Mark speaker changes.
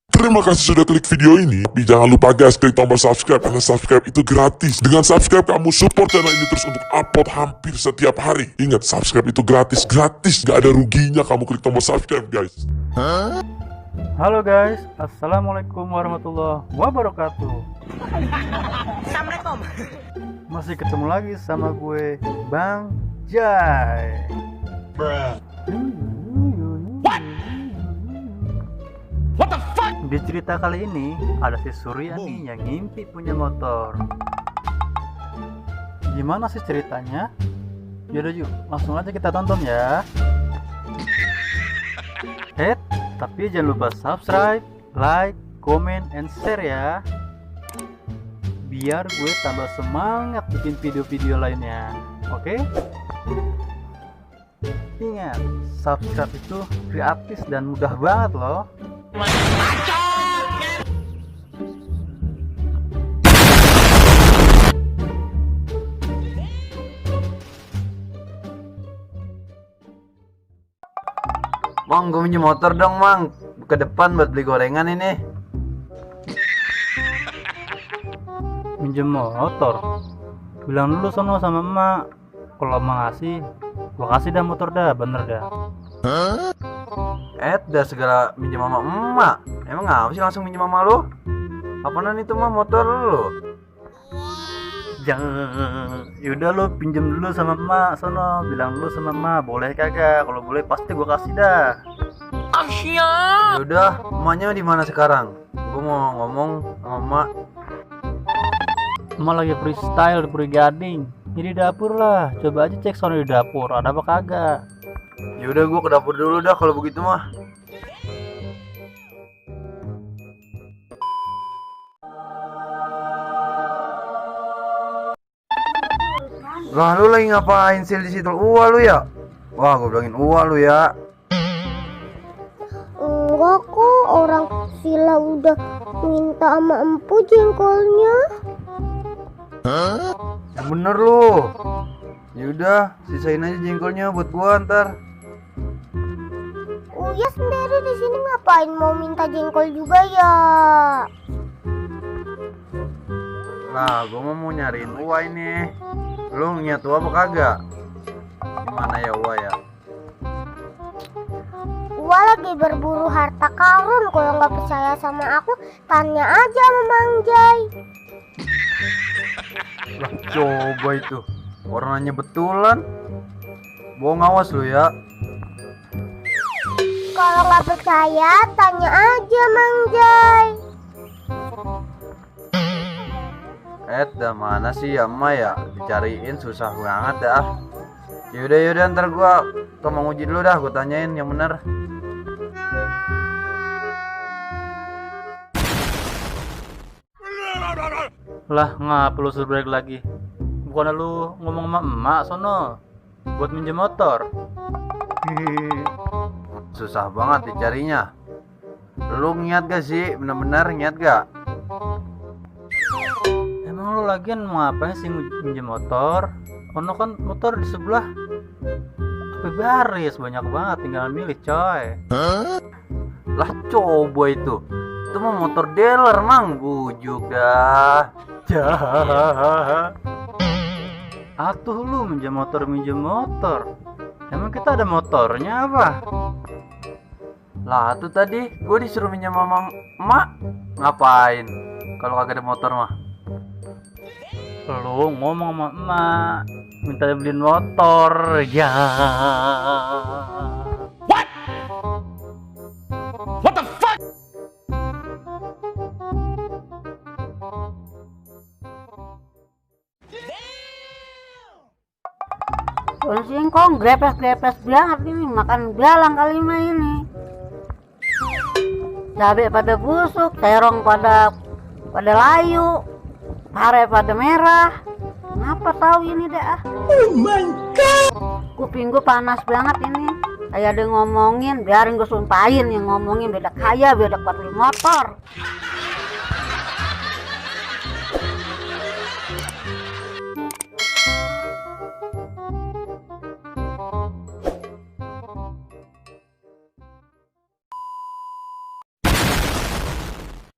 Speaker 1: Terima kasih sudah klik video ini. Tapi jangan lupa guys, klik tombol subscribe karena subscribe itu gratis. Dengan subscribe kamu support channel ini terus untuk upload hampir setiap hari. Ingat, subscribe itu gratis, gak ada ruginya kamu klik tombol subscribe guys.
Speaker 2: Halo guys, assalamualaikum warahmatullahi wabarakatuh.
Speaker 3: Assalamualaikum.
Speaker 2: Masih ketemu lagi sama gue, Bang Jai.
Speaker 3: What the fuck?
Speaker 2: Di cerita kali ini ada si Surya nih yang ngimpi punya motor. Gimana sih ceritanya? Yaudah yuk, langsung aja kita tonton ya. Tapi jangan lupa subscribe, like, comment, and share ya, biar gue tambah semangat bikin video-video lainnya. Oke? Ingat, subscribe itu gratis dan mudah banget loh.
Speaker 4: Mang, gue minjem motor dong, Mang. Ke depan buat beli gorengan ini.
Speaker 2: Minjem motor? Bilang dulu sono sama emak. Kalau emak ngasih, gua kasih dah motor dah, bener dah.
Speaker 4: Dah segala minjem sama emak. Emang ngapa sih langsung minjem sama lu? Apaan itu mah motor lu?
Speaker 2: Jangan, yaudah lo pinjam dulu sama emak sono, bilang dulu sama emak boleh kagak. Kalau boleh pasti gua kasih dah.
Speaker 4: Yaudah, emaknya di mana sekarang? Gua mau ngomong sama emak.
Speaker 2: Emak lagi freestyle di Gading. Jadi dapur lah, coba aja cek sono di dapur, ada apa kagak.
Speaker 4: Yaudah, gua ke dapur dulu dah kalau begitu mah. Lah, lu lagi ngapain sih di situ? Lu ya? Wah, gua bilangin lu ya.
Speaker 5: Enggak kok, orang Sila udah minta sama empu jengkolnya.
Speaker 4: Bener lu. Yaudah, sisain aja jengkolnya buat gua ntar.
Speaker 5: Uya sendiri di sini ngapain mau minta jengkol juga ya?
Speaker 4: Nah, gua mau nyariin Uwa ini. Lu ngeliat Uwa apa kagak? Gimana ya Uwa ya?
Speaker 5: Uwa lagi berburu harta karun. Kalau nggak percaya sama aku, tanya aja sama Mang Jai.
Speaker 4: Lah, coba itu. Orang nanya betulan. Bohong, awas lu ya.
Speaker 5: Kalau nggak percaya, tanya aja Mang Jai.
Speaker 4: Dah mana sih ya emak ya? Dicariin susah banget dah. Yaudah ntar gua ke Mang Uji dulu dah, gua tanyain yang bener.
Speaker 2: Lah, ngapa lu suruh balik lagi? Bukan lu ngomong sama emak sono buat minjem motor.
Speaker 4: Susah banget dicarinya. Lu niat gak sih? Bener-bener niat gak?
Speaker 2: Emang lu lagian mau ngapain sih minjem motor? Ono kan motor di sebelah. Tapi baris banyak banget, tinggal milih coy.
Speaker 4: Lah, coba itu. Itu mah motor dealer, Mang. Bujuk dah.
Speaker 2: Atuh lu minjem motor. Emang kita ada motornya apa?
Speaker 4: Lah, tuh tadi gue disuruh minjem sama emak. Ngapain? Kalau kagak ada motor mah.
Speaker 2: Lu ngomong sama emak minta beliin motor ya.
Speaker 3: What the fuck?
Speaker 6: Singkong grepes banget ini, makan belalang kali mah ini. Cabai pada busuk, terong pada layu, pare pada merah. Ngapa tahu ini dah?
Speaker 3: Oh my god.
Speaker 6: Kuping gue panas banget ini. Kayak ada ngomongin, biarin gue sumpahin yang ngomongin beda kaya, beda kuat motor.